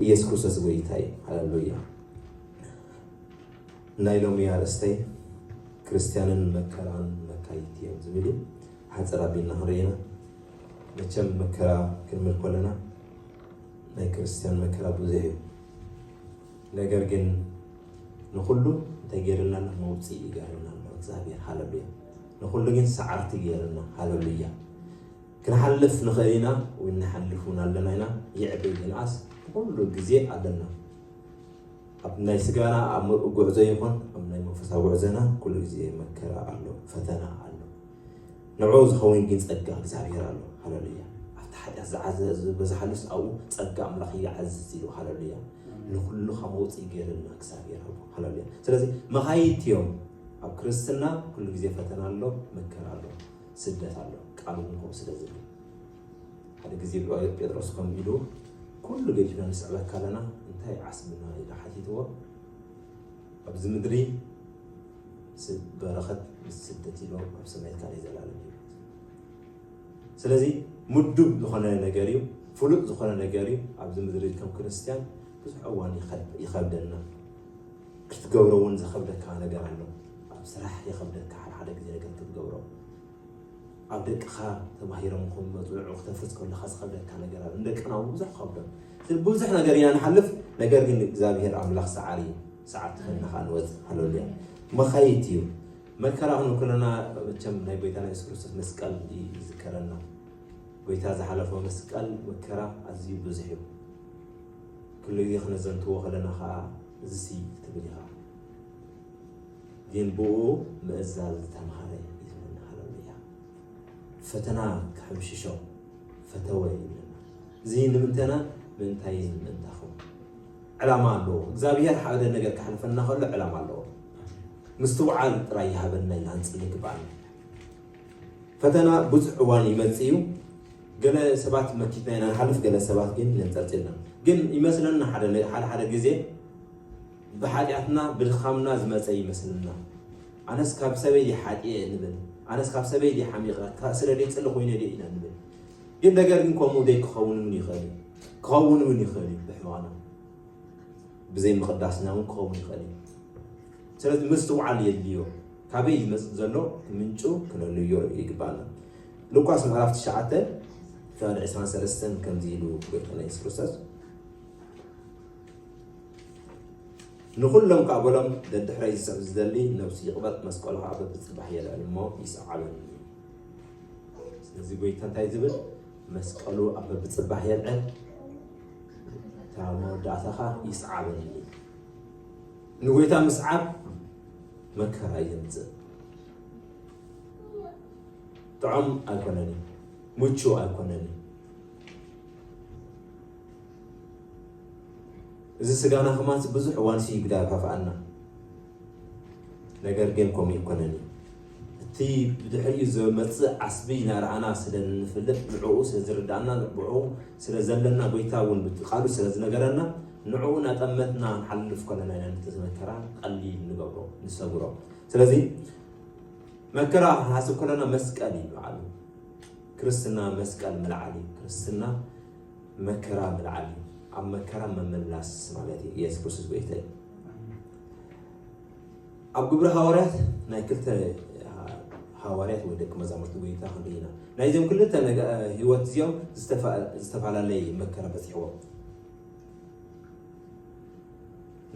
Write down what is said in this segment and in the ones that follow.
ኢየሱስ ክርስቶስ ጎይታ እዩ። ሃሌሉያ። ናይ ሎሚ ኣርእስተይ ክርስትያንን መከራን መካይድቲ እዮም ዝብል እዩ። ሓፂር ኣቢልና ክንርኢ ኢና። መቸም መከራ ክንብል ከለና ናይ ክርስትያን መከራ ብዙሕ እዩ። ነገር ግን ንኹሉ እንታይ ገይርልና ኣሎ? መውፅኢ ገይርልና ኣሎ እግዚኣብሔር። ሃሌሉያ። ንኹሉ ግን ሰዓርቲ ገይርልና። ሃሌሉያ። ክንሓልፍ ንኽእል ኢና ወይ ንሓልፍ እውን ኣለና ኢና። ይዕበይ ይንኣስ ኩሉ ግዜ ኣለና። ኣብ ናይ ስጋና ኣብ ጉዕዞ ይኹን ኣብ ናይ መንፈሳዊ ጉዕዞና ኩሉ ግዜ መከራ ኣሎ፣ ፈተና ኣሎ። ንዕኡ ዝኸውን ግን ጸጋ እግዚኣብሔር ኣሎ። ሃሌሉያ። ኣብቲ ሓጢኣት ዝዓዘ ዝበዝሓሉስ ኣብኡ ጸጋ ኣምላኽ ይዓዝዝ ኢሉ። ሃሌሉያ። ንኹሉ ካብ መውፅኢ ገይርልና እግዚኣብሔር ኣሎ። ሃሌሉያ። ስለዚ መኻይድቲ እዮም። ኣብ ክርስትና ኩሉ ግዜ ፈተና ኣሎ፣ መከራ ኣሎ፣ ስደት ኣሎ። ቃሉ እውን ከምኡ ስለ ዝብል ሓደ ግዜ ጴጥሮስ ከምኡ ኢሉ ኩሉ ገዲፍና ንስዕበካ ኣለና እንታይ ዓስብና ኢሉ ሓቲትዎ። ኣብዚ ምድሪ ስ- በረኸት ምስ ስደት ኢሎ ኣብ ሰማይ ካልእ ዘላለም ህይወት። ስለዚ ምዱብ ዝኾነ ነገር እዩ፣ ፍሉጥ ዝኾነ ነገር እዩ። ኣብዚ ምድሪ ከም ክርስትያን ብዙሕ እዋን ይኸብ- ይኸብደና። ክትገብሮ እውን ዘኸብደካ ነገር ኣሎ። ኣብ ስራሕ ይኸብደካ ሓደ ሓደ ግዜ ነገር ክትገብሮ። ኣብ ደቅኻ ተማሂሮም ክመፁ ንዕኡ ክተፍርስ ከለኻ ዝኸብደካ ነገር ኣሎ። ንደቅና እውን ብዙሕ ክኸብዶም። ስለዚ ብዙሕ ነገር ኢና ንሓልፍ፣ ነገር ግን እግዚኣብሔር ኣምላኽ ሰዓሪ እዩ። ሰዓርቲ ኸይንና ኸዓ ንወፅእ። ሃሌሉያ። መኻይድቲ እዩ። መከራ ክንብል ከለና መቸም ናይ ጎይታና የሱስ ክርስቶስ መስቀል ይዝከረና። ጎይታ ዝሓለፎ መስቀል መከራ ኣዝዩ ብዙሕ እዩ። ኩሉ ግዜ ክነዘንትዎ ከለና ኸዓ እዚሲ ትብል ኢኻ። ግን ብኡ ምእዛዝ ዝተምሃረ እዩ ዝብለና። ሃሌሉያ። ፈተና ክሕምሽሾ ፈተወ ይብለና። እዚ ንምንተና ምእንታይን ምእንታኹም ዕላማ ኣለዎ። እግዚኣብሔር ሓደ ነገር ክሓልፈና ከሎ ዕላማ ኣለዎ። ምስትውዓል ጥራይ ይሃበና ኢልና ንጽሊ ይግባኣና። ፈተና ብዙሕ እዋን ይመጽእ እዩ። ገለ ሰባት መኪትና ኢና ንሓልፍ፣ ገለ ሰባት ግን የንጸርጽልና። ግን ይመስለና ሓደ ነ- ሓደ ሓደ ግዜ ብሓጢኣትና ብድኻምና ዝመጸ ይመስልና። ኣነስ ካብ ሰበይ ሓጢኤ ንብል፣ ኣነስ ካብ ሰበይ ሓሚቐ፣ ካ- ስለ ደይ ጽሊ ኮይነ ደይ ኢና ንብል። ግን ነገር ግን ከምኡ ደይ ክኸውን እውን ይኽእል እዩ። ክኸውን እውን ይኽእል እዩ ብሕማቕና። ብዘይ ምቕዳስና እውን ክኸውን ይኽእል እዩ። ስለዚ ምስትውዓል የድልዮ። ካበይ ይመጽእ ዘሎ ምንጩ ክነልዮ ይግባና። ሉቃስ ምዕራፍ ትሽዓተ ፍቕዲ ዕስራን ሰለስተን ከምዚ ኢሉ ጎይታና የሱስ ክርስቶስ ንኹሎም ከኣ በሎም፣ ደድሕረይ ዝስዕብ ዝደሊ ነብሱ ይቕበጥ፣ መስቀሉ ከኣ በብጽባሕ የልዕል እሞ ይስዓበኒ። ስለዚ ጎይታ እንታይ ዝብል? መስቀሉ ኣብ በብጽባሕ የልዕል፣ እታ መወዳእታ ከኣ ይስዓበኒ። ንጎይታ ምስዓብ መከራ እዩ ዘምጽእ። ጥዑም ኣይኮነን እዩ፣ ምቹእ ኣይኮነን እዩ። እዚ ስጋና ከማን ብዙሕ እዋን ሲ ይግዳፋፋኣና። ነገር ግን ከምኡ ይኮነን እዩ። እቲ ብድሕሪኡ ዝመጽእ ዓስቢ እናረኣና ስለ እንፈልጥ፣ ንዕኡ ስለ ዝርዳእና፣ ብዕኡ ስለ ዘለና፣ ጎይታ እውን ብቃሉ ስለ ዝነገረና፣ ንዕኡ እናጠመትና ንሓልፍ ከለና ኢና ነቲ መከራ ቀሊል ንገብሮ፣ ንሰግሮ። ስለዚ መከራ ክንሓስብ ከለና መስቀል እዩ በዓሉ። ክርስትና መስቀል ምልዓል እዩ። ክርስትና መከራ ምልዓል እዩ። ኣብ መከራ ምምላስ ማለት እዩ። ኢየሱስ ክርስቶስ ጎይታ እዩ። ኣብ ግብሪ ሃዋርያት ናይ ክልተ ሃዋርያት ወይ ደቂ መዛሙርቲ ጎይታ ክንርኢ ኢና። ናይዞም ክልተ ነገ- ህይወት እዚኦም ዝተፋ- ዝተፈላለየ መከራ በፂሕዎም።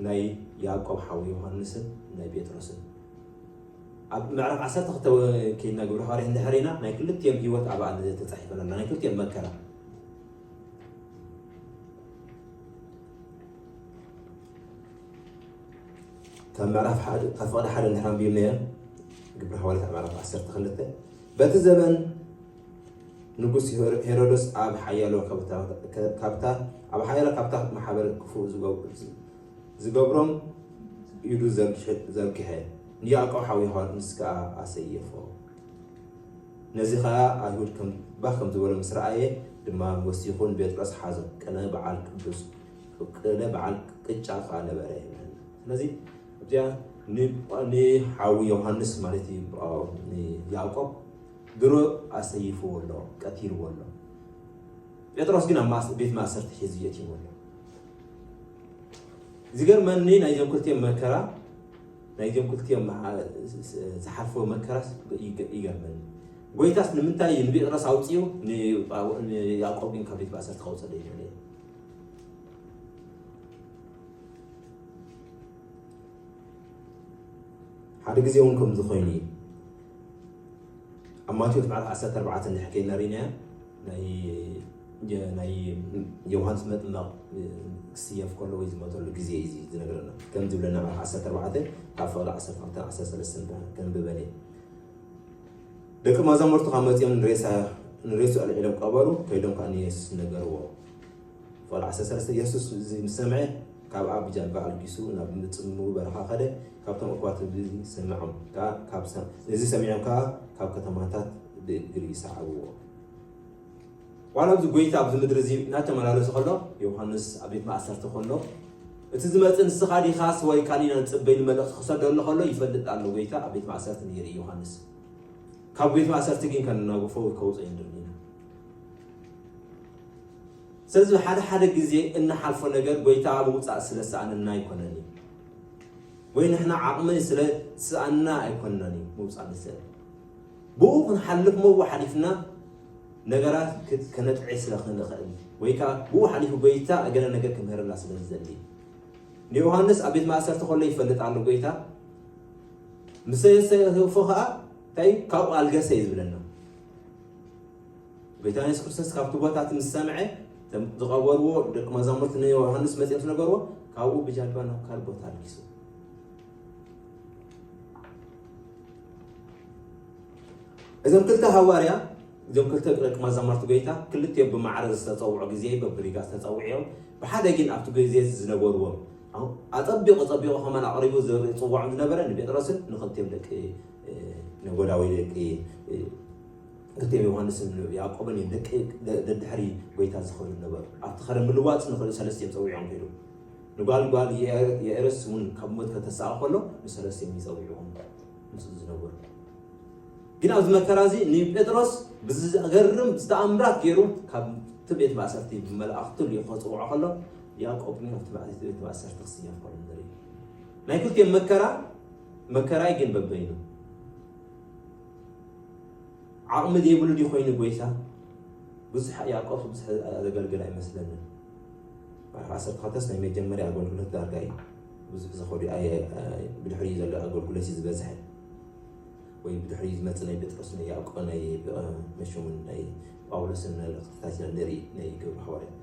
ናይ ያዕቆብ ሓው ዮሃንስን ናይ ጴጥሮስን ኣብ ምዕራፍ ዓሰርተ ክልተ ከይድና ግብሪ ሃዋርያት እንድሕር ኢና ናይ ክልቲኦም ህይወት ኣብኣ ተፃሒፈና ኣሎ ናይ ክልቲኦም መከራ ካብ ምዕራፍ ሓደ ካብ ፍቕዲ ሓደ እንድሕር ኣንቢብናዮ ግብሪ ሃዋርያት ምዕራፍ ዓሰርተ ክልተ በቲ ዘበን ንጉስ ሄሮ- ሄሮዶስ ኣብ ሓያሎ ካብታ- ካብታ ኣብ ሓያሎ ካብታ ማሕበር ክፉእ ዝገብ- ዝገብሮም ኢዱ ዘርግሐ- ዘርግሐ ንያዕቆብ ሓው ዮሃንስ ከኣ ኣሰየፎ። ነዚ ኸኣ ኣይሁድ ከም ባህ ከም ዝበሎ ምስ ረኣየ ድማ ወሲኹ ንጴጥሮስ ሓዞ። ቅነ በዓል ቅዱስ ቅነ በዓል ቅጫ ከኣ ነበረ ይብለና። ስለዚ እዚኣ ን- ንሓዊ ዮሃንስ ማለት እዩ ንያዕቆብ ድሮ ኣሰይፍዎ ኣሎ፣ ቀቲልዎ ኣሎ። ጴጥሮስ ግን ኣብ ማእስ- ቤት ማእሰርቲ ሒዙ የእትይዎ ኣሎ። ዝገርመኒ ናይዞም ክልቲኦም መከራ፣ ናይዞም ክልቲኦም መዓ-፣ ዝሓልፍዎ መከራስ ይገ-፣ ይገርመኒ። ጎይታስ ንምንታይ ንጴጥሮስ ኣውጺኡ ን-፣ ንያዕቆብ ግን ካብ ቤት ማእሰርቲ ከውጽእ ዘይደለየ? ሓደ ግዜ እውን ከምዚ ኮይኑ እዩ። ኣብ ማቴዎስ ምዕራፍ ዓሰርተ ኣርባዕተ እንድሕር ከይድና ርኢናዮ፣ ናይ የ-፣ ናይ ዮሃንስ መጥመቕ ክስየፍ ከሎ ወይ ዝሞተሉ ግዜ እዩ ዝነግረና። ከም ዝብለና ምዕራፍ ዓሰርተ ኣርባዕተ ካብ ፍቕዲ ዓሰርተ ክልተ ዓሰርተ ሰለስተ ከንብበን እየ። ደቂ መዛሙርቱ ካብ መጺኦም ንሬሳ፣ ንሬሱ ኣልዒሎም ቀበሩ፣ ከይዶም ከኣ ንየሱስ ነገርዎ። ፍቕዲ ዓሰርተ ሰለስተ የሱስ እዚ ምስ ሰምዐ ካብ ኣብ ጃልባ ኣልጊሱ ናብ ጽምው በረኻ ከደ፣ ካብቶም ኣሕዋቱ እዚ ሰምዖም ከኣ ካብ ሰ-፣ እዚ ሰሚዖም ከኣ ካብ ከተማታት ብእግሪ ይሰዓብዎ። ዋላ ኣብዚ ጎይታ ኣብዚ ምድሪ እዚ እናተመላለሰ ከሎ፣ ዮሃንስ ኣብ ቤት ማእሰርቲ ከሎ፣ እቲ ዝመጽእ ንስኻ ዲኻስ ወይ ካልእ ኢና ንጽበ ኢሉ መልእኽቲ ክሰደሉ ከሎ ይፈልጥ ኣሎ። ጎይታ ኣብ ቤት ማእሰርቲ ነይሩ እዩ ዮሃንስ። ካብ ቤት ማእሰርቲ ግን ከነናግፎ ወይ ከውጽኦ ኣይንደልን ኢና። ስለዚ ሓደ ሓደ ግዜ እንሓልፎ ነገር ጎይታ ምውጻእ ስለ ዝሰኣነና ኣይኮነን እዩ። ወይ ንሕና ዓቕሚ ስለ ዝሰኣነና ኣይኮነን እዩ ምውጻእ ንስእል። ብኡ ክንሓልፍ እሞ ብኡ ሓሊፍና ነገራት ክ-፣ ከነጥዕይ ስለ ክንኽእል ወይ ከኣ ብኡ ሓሊፉ ጎይታ ገለ ነገር ክምህረና ስለ ዝደሊ። ንዮሃንስ ኣብ ቤት ማእሰርቲ ከሎ ይፈልጥ ኣሎ ጎይታ። ምስ የሰፎ ከኣ እንታይ ካብኡ ኣልገሰ እዩ ዝብለና። ጎይታ የሱስ ክርስቶስ ካብቲ ቦታ እቲ ምስ ሰምዐ፣ እቶም ዝቐበርዎ ደቂ መዛሙርቲ ንዮሃንስ መጺኦም ዝነገርዎ፣ ካብኡ ብጃልባ ናብ ካልእ ቦታ ኣልጊሱ። እዞም ክልተ ሃዋርያ፣ እዞም ክልተ ደቂ መዛሙርቲ ጎይታ፣ ክልቲኦም ብማዕረ ዝተጸውዑ ግዜ በብሪጋ ዝተጸውዑ እዮም። ብሓደ ግን ኣብቲ ግዜ ዝነበርዎም፣ ኣው-፣ ኣጸቢቑ፣ ጸቢቑ ከማን ኣቕሪቡ ዝጽውዖም ዝነበረ ንጴጥሮስን ንክልቲኦም ደቂ፣ እ፣ ነጎዳ ወይ ደቂ፣ እ፣ ክልቲኦም ዮሃንስን ያዕቆብን እዮም። ደቂ፣ ደ-፣ ደድሕሪ ጎይታ ዝኸዱ ነበሩ። ኣብቲ ኸደ ምልዋጽ ንኽእል ሰለስቲኦም ጸዊዖም ከይዱ። ንጓል ጓል የኤ-፣ የኤረስ እውን ካብ ሞት ከተስኣ ከሎ ንሰለስቲኦም ይጸዊዕዎም ምስኡ ዝነበሩ። ግን ኣብዚ መከራ እዚ ንጴጥሮስ ብዘገርም ብዝተኣምራት ገይሩ ካብቲ ቤት ማእሰርቲ ብመላእኽቱ ልኢኹ ከጽውዖ ከሎ፣ ያዕቆብ ግን ኣብቲ ቤት ማእሰርቲ ክስየፍ ከሎ ንርኢ። ናይ ክልቲኦም መከራ፣ መከራይ ግን በበይኑ። ዓቕሚ ዘይብሉ ድዩ ኮይኑ ጎይታ? ብዙሕ ያዕቆብ ብዙሕ ዘገልግል ኣይመስለንን። ምዕራፍ ዓሰርተ ክልተ ናይ መጀመርያ ኣገልግሎት ዳርጋ እዩ። ብዙሕ ዝኸዱ ኣየ-፣ ኣየ-፣ ብድሕሪኡ ዘሎ ኣገልግሎት እዩ ዝበዝሐ። ወይ ብድሕሪኡ ዝመጽእ ናይ ጴጥሮስ፣ ናይ ያዕቆብ፣ ናይ፣ እ፣ መሸሙን ናይ ጳውሎስን መልእኽትታት ኢና ንርኢ፣ ናይ ግብሪ ሃዋርያት።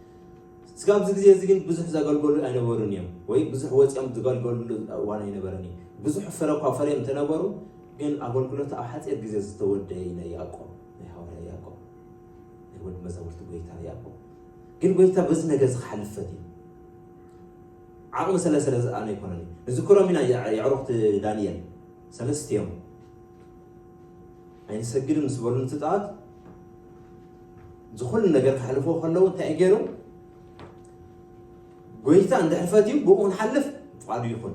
ስጋብ እዚ ግዜ እዚ ግን ብዙሕ ዘገልገሉ ኣይነበሩን እዮም፣ ወይ ብዙሕ ወጺኦም ዝገልገሉሉ እዋን ኣይነበረን እዩ። ብዙሕ ፍረ እኳ ፈርዮም እንተነበሩ፣ ግን ኣገልግሎት ኣብ ሓጺር ግዜ ዝተወደየ እዩ ናይ ያዕቆብ፣ ናይ ሃዋርያ ያዕቆብ፣ ናይ ወዲ መዛሙርቲ ጎይታ ያዕቆብ። ግን ጎይታ በዚ ነገር እዚ ክሓልፍ ፈትዩ። ዓቕሚ ስለ፣ ስለ ዝኣነ ኣይኮነን እዩ። ንዝክሮም ኢና የ-፣ የዕሩኽቲ ዳንኤል ሰለስቲኦም ኣይንሰግድን ምስ በሉ ንትጣት፣ እዚ ኩሉ ነገር ክሓልፍዎ ከለዉ እንታይ እዩ ገይሩ? ጎይታ እንድሕር ፈትዩ ብኡ ክንሓልፍ ፍቓዱ ይኹን።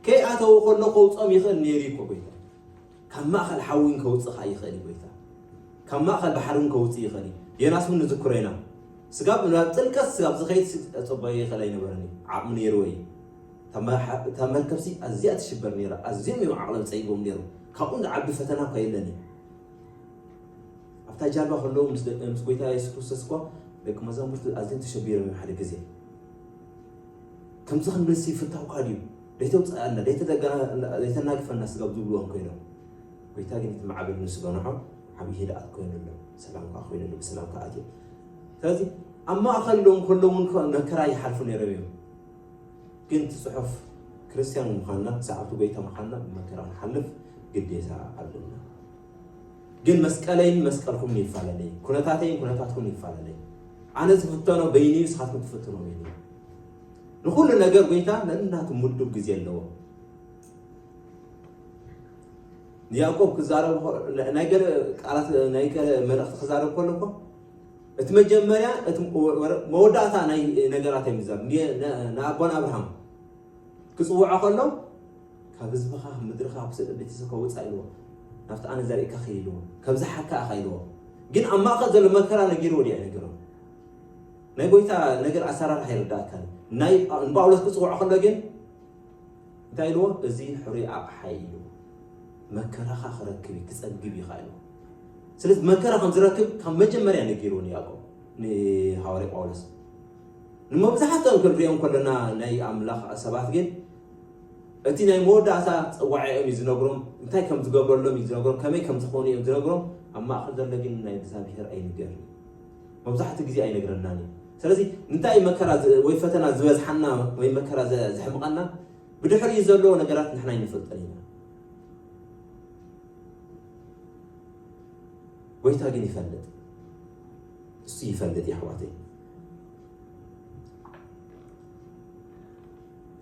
ከይኣተዉ ከሎ ከውጾም ይኽእል ነይሩ እዩ እኮ ጎይታ። ካብ ማእከል ሓዊ እውን ከውጽእ ከኣ ይኽእል እዩ ጎይታ። ካብ ማእከል ባሕሪ እውን ከውጽእ ይኽእል እዩ። ዮናስ እውን ንዝክሮ ኢና። ስጋብ ናብ ጥልቀት ስጋብ ዝኸይድ ስ-፣ ክጽበዮ ይኽእል ኣይነበረን እዩ። ዓቕሚ ነይርዎ እዩ። እታ መ-፣ እታ መርከብሲ ኣዝያ ትሽበር ነይራ። ኣዝዮም እዮም ዓቕሎም ጸጊቦም ነይሮም። ካብኡ ዝዓቢ ፈተና እኳ የለን እዩ። ኣብታ ጃልባ ከለዉ ምስ ደ-፣ ምስ ጎይታ የሱስ ክርስቶስ እኳ ደቂ መዛሙርቲ ኣዝዮም ተሸቢሮም እዮም ሓደ ግዜ። ከምዚ ክንብልሲ ፍታውካ ድዩ? ደይተውጽኣና፣ ደይተደገና-፣ ደይተናግፈና ስጋብ ዝብልዎም ኮይኖም። ጎይታ ግን እቲ ማዕበል ምስ ገንሖ ዓብዪ ህድኣት ኮይኑሎም፣ ሰላም ከኣ ኮይኑሎም፣ ብሰላም ከኣ ኣትዮም። ስለዚ ኣብ ማእከሎም ከለዉ እውን ከ-፣ መከራ ይሓልፉ ነይሮም እዮም። ግን እቲ ጽሑፍ ክርስትያን ምዃንና፣ ሰዓብቲ ጎይታ ምዃንና ብመከራ ክንሓልፍ ግዴታ ኣለና። ግን መስቀለይን መስቀልኩምን ይፈላለይ፣ ኩነታተይን ኩነታትኩምን ይፈላለይ። ኣነ ዝፍተኖ በይነይ፣ ንስኻትኩም ትፍትኖ በይንኹም። ንኹሉ ነገር ጎይታ ነናቱ ምዱብ ግዜ ኣለዎ። ንያዕቆብ ክዛረብ ከ-፣ ናይ ገለ ቃላት፣ ናይ ገለ መልእኽቲ ክዛረብ ከሎ እኮ፣ እቲ መጀመርያ፣ እቲ ወረ-፣ መወዳእታ ናይ ነገራት ኣይምዛረብ። ን-፣ ን-፣ ንኣቦና ኣብርሃም ክጽውዖ ከሎ፣ "ካብ ህዝብኻ፣ ካብ ምድርኻ፣ ካብ ስድራ ቤተሰብካ ውጻእ" ኢልዎ። "ናብቲ ኣነ ዘርእካ ኺድ" ኢልዎ። "ካብ ዝሓካ ኢኻ" ኢልዎ። ግን ኣብ ማእከል ዘሎ መከራ ነጊርዎ ድዩ ኣይነገሮን? ናይ ጎይታ ነገር ኣሰራርሓ ይርዳእካ። ናይ ንጳውሎስ ክጽውዖ ከሎ ግን እንታይ ኢልዎ? እዚ ሕሩይ ኣቕሓ እዩ፣ መከራኻ ክረክብ እዩ፣ ክጸግብ እዩ ኢልዎ። ስለዚ መከራ ከም ዝረክብ ካብ መጀመርያ ነጊርዎ ንያዕቆብ፣ ንሃዋርያ ጳውሎስ። ንመብዛሕትኦም ክንሪኦም ከለና ናይ ኣምላኽ ሰባት ግን እቲ ናይ መወዳእታ ጸዋዒኦም እዩ ዝነግሮም፣ እንታይ ከም ዝገብረሎም እዩ ዝነግሮም፣ ከመይ ከም ዝኾኑ እዮም ዝነግሮም። ኣብ ማእከል ዘሎ ግን ናይ እግዚኣብሔር ኣይንገርን። መብዛሕትኡ ግዜ ኣይነግረናን እዩ። ስለዚ እንታይ መከራ ዝ- ወይ ፈተና ዝበዝሓና ወይ መከራ ዘ- ዘሕምቐና ብድሕሪኡ ዘለዎ ነገራት ንሕና ኣይንፈልጦን ኢና። ጎይታ ግን ይፈልጥ፣ እሱ ይፈልጥ። የሕዋተይ፣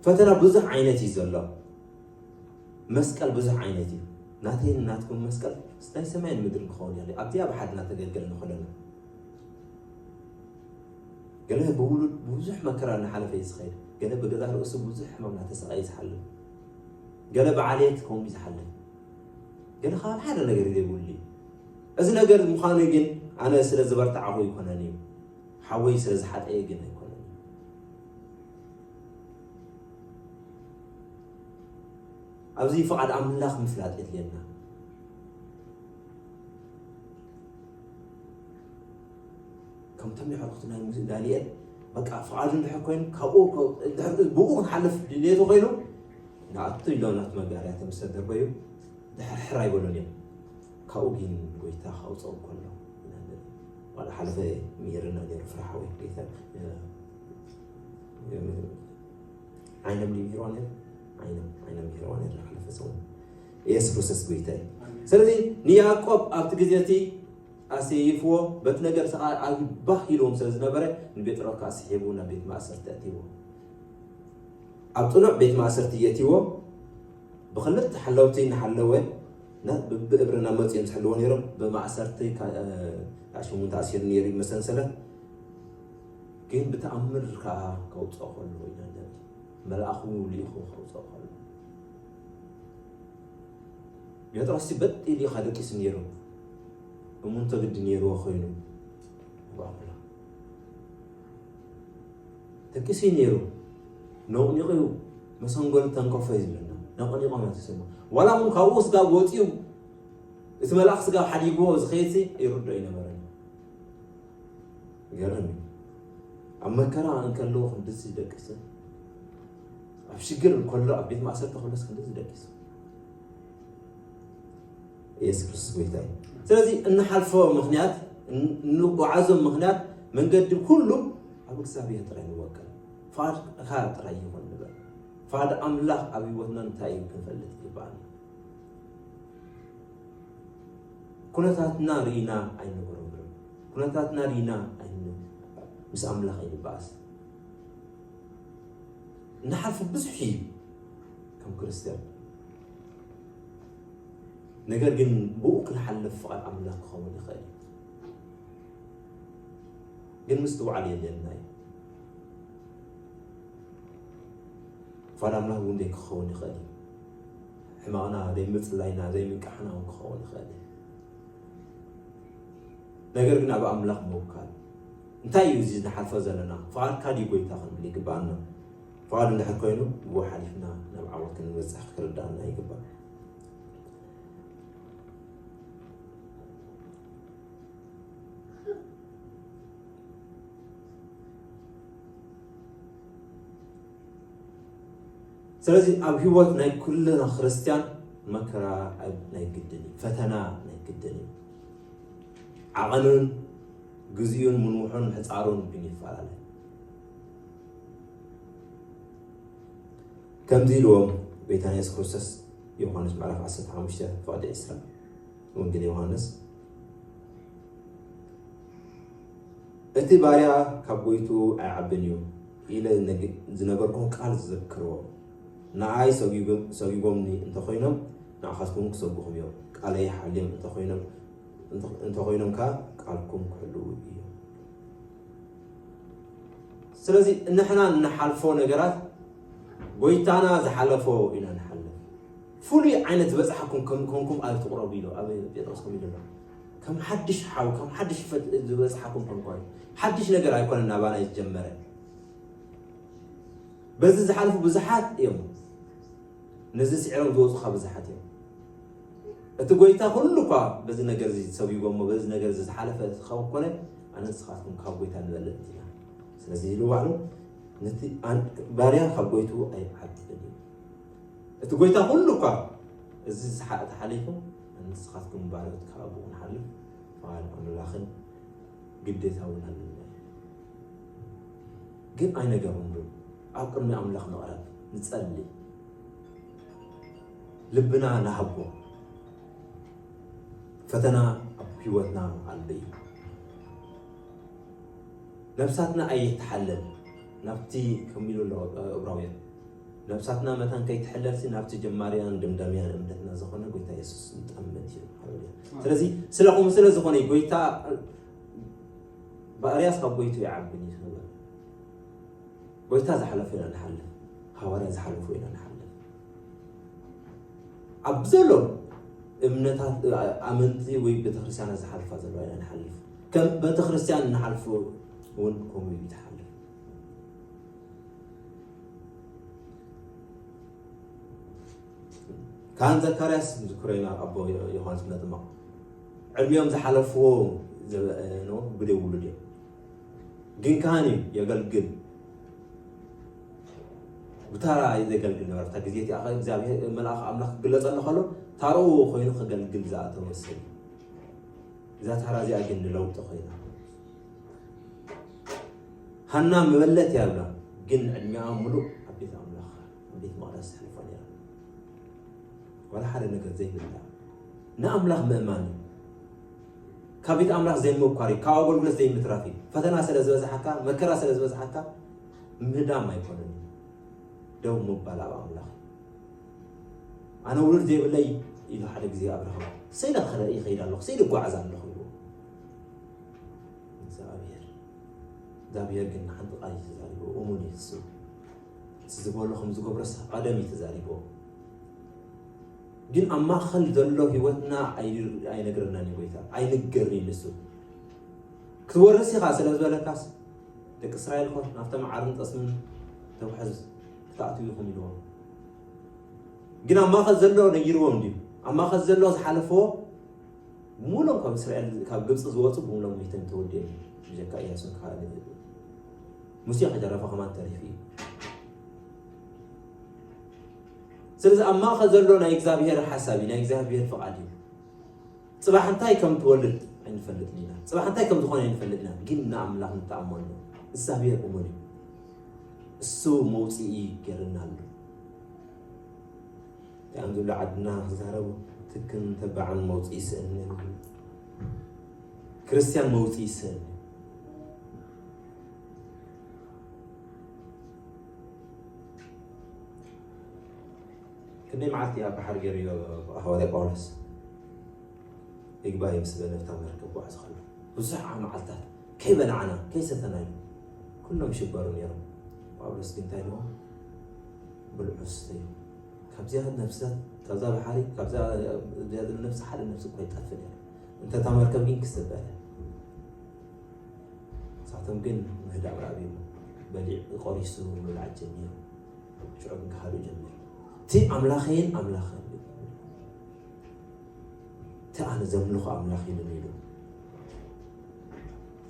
ፈተና ብዙሕ ዓይነት እዩ ዘሎ። መስቀል ብዙሕ ዓይነት እዩ። ናተይን ናትኩም መስቀል ናይ ሰማይን ምድርን ክኸውን ያለ ኣብዚኣ ብሓድና ተገልገል ንኸለና ገለ ብውሉድ ብዙሕ መከራ እናሓለፈ እዩ ዝኸይድ። ገለ ብገዛ ርእሱ ብዙሕ ሕማም እናተሰቃየ ዝሓልፍ። ገለ ብዓሌት ከምኡ እዩ ዝሓልፍ። ገለ ካብ ሓደ ነገር ዘይብሉ እዩ። እዚ ነገር ምዃኑ ግን ኣነ ስለ ዝበርትዓኹ ኣይኮነን እዩ። ሓወይ ስለ ዝሓጠየ ግን ኣይኮነን እዩ። ኣብዚ ፍቓድ ኣምላኽ ምፍላጥ የድልየና። ከምቶም የዕሩኽቲ ናይ ሙሴ ዳንኤል በቃ ፍቓዱ እንድሕር ኮይኑ ካብኡ እንድሕር ብኡ ክንሓልፍ ድሌቱ ኮይኑ ንኣቱ ኢሎም ናቱ መጋርያ ተምሰ ደርበዩ ድሕር ሕር ኣይበሉን እዮም። ካብኡ ግን ጎይታ ካውፅኦም ከሎ ኢና ንርኢ። ዋላ ሓለፈ ምሂርና ነይሩ ፍርሓዊ ጌታ ዓይኖም ድዩ ምሂርዋ ነይሩ? ዓይኖም ዓይኖም ምሂርዋ ነይሩ ሓለፈ ሰሙን። ኢየሱስ ክርስቶስ ጎይታ እዩ። ስለዚ ንያዕቆብ ኣብቲ ግዜ እቲ ኣሰይፍዎ በቲ ነገር ሰ ኣግባህ ኢልዎም ስለ ዝነበረ ንጴጥሮስ ከዓ ስሒቡ ናብ ቤት ማእሰርቲ ኣእትይዎ። ኣብ ጽኑዕ ቤት ማእሰርቲ የእትይዎ። ብክልተ ሓለውቲ እናሓለወ ና- ብብእብሪ እናመፁ እዮም ዝሕልዎ ነይሮም። ብማእሰርቲ ካ- ኣሽሙን ተኣሲሩ ነይሩ እዩ መሰንሰለት። ግን ብተኣምር ከዓ ከውፅኦ ከሎ ኢና ንርኢ። መልኣኹ ልኢኹ ከውፅኦ ከሎ ጴጥሮስ በጥ ኢሉ እዩ ደቂሱ ነይሩ። እሙን ተግዲ ነይርዎ ኮይኑ ብኣምላኽ ደቂሱ እዩ ነይሩ። ነቕኒቑ እዩ መሰንጎል ተንከፎ እዩ ዝብለና። ነቕኒቑ ማለት ተሰማ ዋላ እውን ካብኡ ስጋብ ወፂኡ እቲ መልኣኽ ስጋብ ሓዲግዎ ዝኸይድ ይርዶ ይነበረን። ገርም እዩ። ኣብ መከራ እንከለዎ ክንድዚ ደቂሰ ኣብ ሽግር እንከሎ ኣብ ቤት ማእሰርቲ ከሎስ ክንድዚ ደቂሰ ኢየሱስ ክርስቶስ ጎይታ እዩ። ስለዚ እንሓልፎ ምክንያት እንጓዓዞም ምክንያት መንገዲ ኩሉ ኣብ እግዚኣብሔር ጥራይ ንወከል። ፍቓድካ ጥራይ ይኹን ንበል። ፍቓድ ኣምላኽ ኣብ ህይወትና እንታይ እዩ ክንፈልጥ ይግባኣና። ኩነታትና ርኢና ኣይንበረብርም። ኩነታትና ርኢና ኣይን ምስ ኣምላኽ ኣይንበኣስ። ንሓልፉ ብዙሕ እዩ ከም ክርስትያን። ነገር ግን ብኡ ክንሓልፍ ፍቓድ ኣምላኽ ክኸውን ይኽእል እዩ። ግን ምስትውዓል የድልየና እዩ። ፍቓድ ኣምላኽ እውን ዘይክኸውን ይኽእል እዩ። ሕማቕና ዘይምጽላይና ዘይምንቃሕና እውን ክኸውን ይኽእል እዩ። ነገር ግን ኣብ ኣምላኽ ምውካል እንታይ እዩ እዚ ንሓልፎ ዘለና? ፍቓድካ ድዩ ጎይታ ክንብል ይግብኣና። ፍቓዱ እንድሕር ኮይኑ ብኡ ሓሊፍና ናብ ዓወት ክንበፅሕ ክርዳእና ይግባእ። ስለዚ ኣብ ህይወት ናይ ኩልና ክርስትያን መከራ ናይ ግድን እዩ፣ ፈተና ናይ ግድን እዩ። ዓቐኑን ግዜኡን ምንውሑን ምሕፃሩን ግን ይፈላለ። ከምዚ ኢልዎም ጎይታና የሱስ ክርስቶስ ዮሃንስ ምዕራፍ ዓሰርተ ሓሙሽተ ፍቕዲ ዕስራ ወንጌል ዮሃንስ እቲ ባርያ ካብ ጎይቱ ኣይዓብን እዩ ኢለ ዝነገርኩም ቃል ዝዘክርዎ ንኣይ ሰጒጎምኒ እንተኾይኖም ንኣኻትኩም ክሰጉኹም እዮም። ቃለይ ሓልዮም እንተኾይኖም እንተኾይኖም ከኣ ቃልኩም ክሕልዉ እዮም። ስለዚ ንሕና እንሓልፎ ነገራት ጎይታና ዝሓለፎ ኢና ንሓልፍ። ፍሉይ ዓይነት ዝበፅሓኩም ከም ኮንኩም ኣይትቕረቡ ኢሉ ኣብ ጴጥሮስ ከም ኢሉ ኣሎ። ከም ሓድሽ ሓው ከም ሓድሽ ዝበፅሓኩም ኮንኳ ሓድሽ ነገር ኣይኮነን ናባና ዝጀመረ። በዚ ዝሓልፉ ብዙሓት እዮም። ነዚ ስዒሮም ዝወፁ ካብ ብዙሓት እዮም። እቲ ጎይታ ኩሉ እኳ በዚ ነገር እዚ ሰቢቦሞ በዚ ነገር እዚ ዝሓለፈ ካብ ኮነ ኣነ ንስኻትኩም ካብ ጎይታ ንበልጥ ኢና። ስለዚ ኢሉ ባዕሉ ነቲ ባርያ ካብ ጎይትኡ ኣይዓብድን እዩ። እቲ ጎይታ ኩሉ እኳ እዚ ተሓሊፉ ንስኻትኩም ባርዮት ካብ ኣብኡ ንሓልፍ ፍቓድ ኣምላኽን ግዴታ እውን ኣለና። ግን ኣይነገርንሉ ኣብ ቅድሚ ኣምላኽ ንቕረብ ንጸሊ ልብና ንሃቦ። ፈተና ኣብ ህይወትና ኣሎ እዩ። ነብሳትና ኣይትሓለል ናብቲ ከሚሉ ኣሎ እብራውያን ነብሳትና መታን ከይትሕለልሲ ናብቲ ጀማርያን ድምዳምያን እምነትና ዝኾነ ጎይታ የሱስ ንጠምት እዩ። ስለዚ ስለኹም ስለ ዝኾነ ጎይታ ባርያስ ካብ ጎይቱ ይዓብን እዩ። ጎይታ ዝሓለፈ ኢና ንሓልፍ፣ ሃዋርያ ዝሓለፉ ኢና ንሓልፍ። ኣብ ዘሎ እምነታት ኣመንቲ ወይ ቤተክርስትያናት ዝሓልፋ ዘለዋ ኢና ንሓልፍ። ከም ቤተክርስትያን ንሓልፉ እውን ከምኡ እዩ ትሓልፍ። ካህን ዘካርያስ ዝክሮ ኢና ኣቦ ዮሃንስ መጥምቕ ዕድሚኦም ዝሓለፍዎ ብደይ ውሉድ እዮም። ግን ካህን እዩ የገልግል። ብታራ እዩ ዘገልግል ነበር። እታ ግዜ እቲኣ እግዚኣብሔር መልኣኽ ኣምላኽ ክግለጸሉ ከሎ ታርኡ ኮይኑ ክገልግል ዝኣተወ ሰብ እዩ። እዛ ታራ እዚኣ ግን ንለውጢ ኮይና ሃና መበለት እያ ብላ ግን ዕድሚኣ ሙሉእ ኣብ ቤት ኣምላኽ ኣብ ቤት መቕደስ ተሕልፎ ነይራ። ዋላ ሓደ ነገር ዘይብላ ንኣምላኽ ምእማን እዩ። ካብ ቤት ኣምላኽ ዘይምኳር እዩ። ካብ ኣገልግሎት ዘይምትራፍ እዩ። ፈተና ስለ ዝበዝሓካ መከራ ስለ ዝበዝሓካ ምህዳም ኣይኮነን እዩ። ደው ምባል ኣብ ኣምላኽ እዩ። ኣነ ውሉድ ዘይብለይ ኢሉ ሓደ ግዜ ኣብርሃም ሰይለ ክረኢ ይኸይድ ኣለኹ ሰይለ ይጓዓዝ ኣለኹ ኢሉ እግዚኣብሔር እግዚኣብሔር ግን ንሓንቲ ቃል እዩ ተዛሪቡ እሙን እዩ እሱ እቲ ዝበሎ ከም ዝገብረስ ቀደም እዩ ተዛሪቡ ግን ኣብ ማእኸል ዘሎ ህይወትና ኣይነግረናን እዩ ጎይታ ኣይንገርን እዩ ንሱ ክትወርስ ኢኻ ስለ ዝበለካስ ደቂ እስራኤል ኮ ናብታ መዓርን ጠስምን ተውሕዝ ክትኣትዉ ኢኹም ኢልዎም ግን ኣብ ማእኸል ዘሎ ነጊርዎም ድዩ ኣብ ማእኸል ዘሎ ዝሓለፍዎ ብሙሎም ካብ እስራኤል ካብ ግብፂ ዝወፁ ብሙሎም ሚቶም ተወዲኦም ብጀካ እያሱን ካልእ ሙሴ ከይተረፈ ከማን ተሪፉ እዩ ስለዚ ኣብ ማእኸል ዘሎ ናይ እግዚኣብሔር ሓሳብ እዩ ናይ እግዚኣብሔር ፍቓድ እዩ ፅባሕ እንታይ ከም ትወልድ ኣይንፈልጥን ኢና ፅባሕ እንታይ ከም ዝኾነ ኣይንፈልጥ ኢና ግን ንኣምላኽ ንተኣመኖ እግዚኣብሔር እሙን እዩ እሱ መውፅኢ ገርና ኣሎ እዚኣም ዝብሉ ዓድና ክዛረቡ ትክን ተባዕን መውፅኢ ይስእን ክርስትያን መውፅኢ ይስእን ክንደይ መዓልቲ ኣብ ባሕሪ ገይሩ ሃዋርያ ጳውሎስ ይግባይ ምስ በለ ኣብታ መርከብ ክጓዓዝ ከሎ ብዙሕ መዓልታት ከይበላዕና ከይሰተና ኢሉ ኩሎም ይሽበሩ ነይሮም ጳውሎስ ግን እንታይ ኢልዎ ብልዑ ስተዩ ካብዚኣ ነብሰ ካብዛ ባሕሪ ካብዛ ነብሲ ሓደ ነብሲ እኳ ይጠፍእ ነይሩ እንተ እታ መርከብ ግን ክስበረ ንሳቶም ግን ምህዳእ ረኣቢሞ በሊዕ ቆሪሱ ምብላዕ ጀሚሩ ሽዑ ግን ክሃዱ ጀሚሩ እቲ ኣምላኸይን ኣምላኸን እቲ ኣነ ዘምልኾ ኣምላኽ ኢሉኒ ኢሉ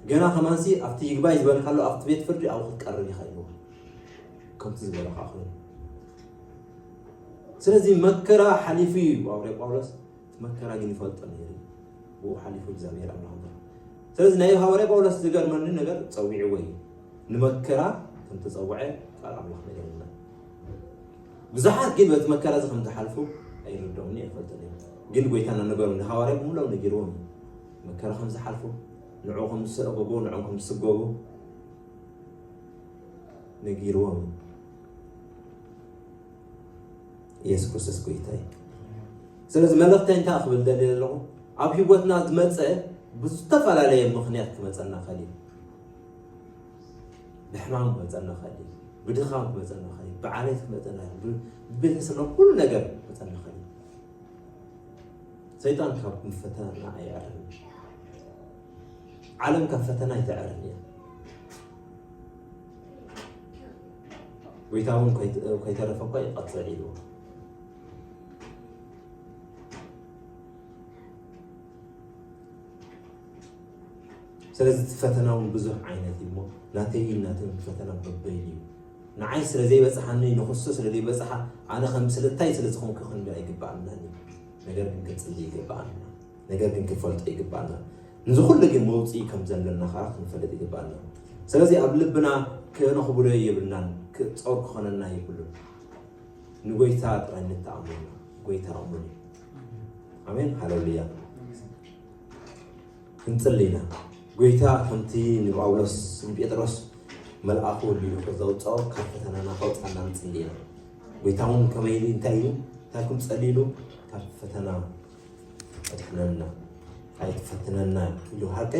ገና ከማንሲ ኣብቲ ይግባይ ዝበልካሉ ኣብቲ ቤት ፍርዲ ኣብኡ ክትቀርብ ኢኻ ኢልዎ ከምቲ ዝበለካ ኮይኑ ስለዚ መከራ ሓሊፉ እዩ ኣውሬ ጳውሎስ መከራ ግን ይፈልጦ ነይሩ ብኡ ሓሊፉ እግዚኣብሔር ኣምላኽ በር ስለዚ ናይ ሃዋርያ ጳውሎስ ዝገርመኒ ነገር ፀዊዕዎ እዩ ንመከራ ከም ተፀውዐ ቃል ኣምላኽ ነገርና ብዙሓት ግን በቲ መከራ እዚ ከም ዝሓልፉ ኣይርድኦም ኣይፈልጦ ነይሩ ግን ጎይታና ነገሩ ንሃዋርያ ብምሎም ነጊርዎም እዩ መከራ ከም ዝሓልፉ ንዑ ከም ዝሰጎጎ ንዑ ከም ዝስጎጉ ነጊርዎም እዩ ኢየሱስ ክርስቶስ ጎይታ እዩ ስለዚ መልእክተይ እንታይ ክብል ደልየ ኣለኹ ኣብ ህይወትና ዝመፀ ብዝተፈላለየ ምኽንያት ክመፀና ኸእል እዩ ብሕማም ክመፀና ኸእል እዩ ብድኻም ክመፀና ኸእል እዩ ብዓሌት ክመፀና ብቤተሰብና ኩሉ ነገር ክመፀና ኸእል እዩ ሰይጣን ካብ ምፈተና ኣይዕረፍን ዓለም ካብ ፈተና ኣይትዕርን እያ። ጎይታ እውን ከይት- ከይተረፈ እኳ ይቐጽዕ ኢልዎ። ስለዚ እቲ ፈተና እውን ብዙሕ ዓይነት እዩ እሞ ናተይ ናተይ ፈተና በበይኑ እዩ። ንዓይ ስለ ዘይበፅሓኒ ንክሱ ስለ ዘይበፅሓ ኣነ ከም ስለታይ ስለ ዝኾንኩ ክንብል ኣይግባኣናን እዩ። ነገር ግን ክንፅሊ ይግባኣና። ነገር ግን ክንፈልጦ ይግባኣና። ንዚ ኩሉ ግን መውፅኢ ከም ዘለና ከዓ ክንፈልጥ ይግባኣና። ስለዚ ኣብ ልብና ክነኽብሎ የብልናን፣ ክፀር ክኾነና የብሉን። ንጎይታ ጥራይ ንተኣመና። ጎይታ እሙን እዩ። ኣሜን ሃሌሉያ። ክንጽሊ ኢና። ጎይታ ከምቲ ንጳውሎስ ንጴጥሮስ መልኣኹ ወዲሉ ዘውፅኦ ካብ ፈተናና ከውፃና ንጽሊ ኢና። ጎይታ እውን ከመይ ኢሉ እንታይ ኢሉ እንታይ ክንጸሊ ኢሉ ካብ ፈተና ኣድሕነና ኣይትፈትነና ኢሉ ሃቀ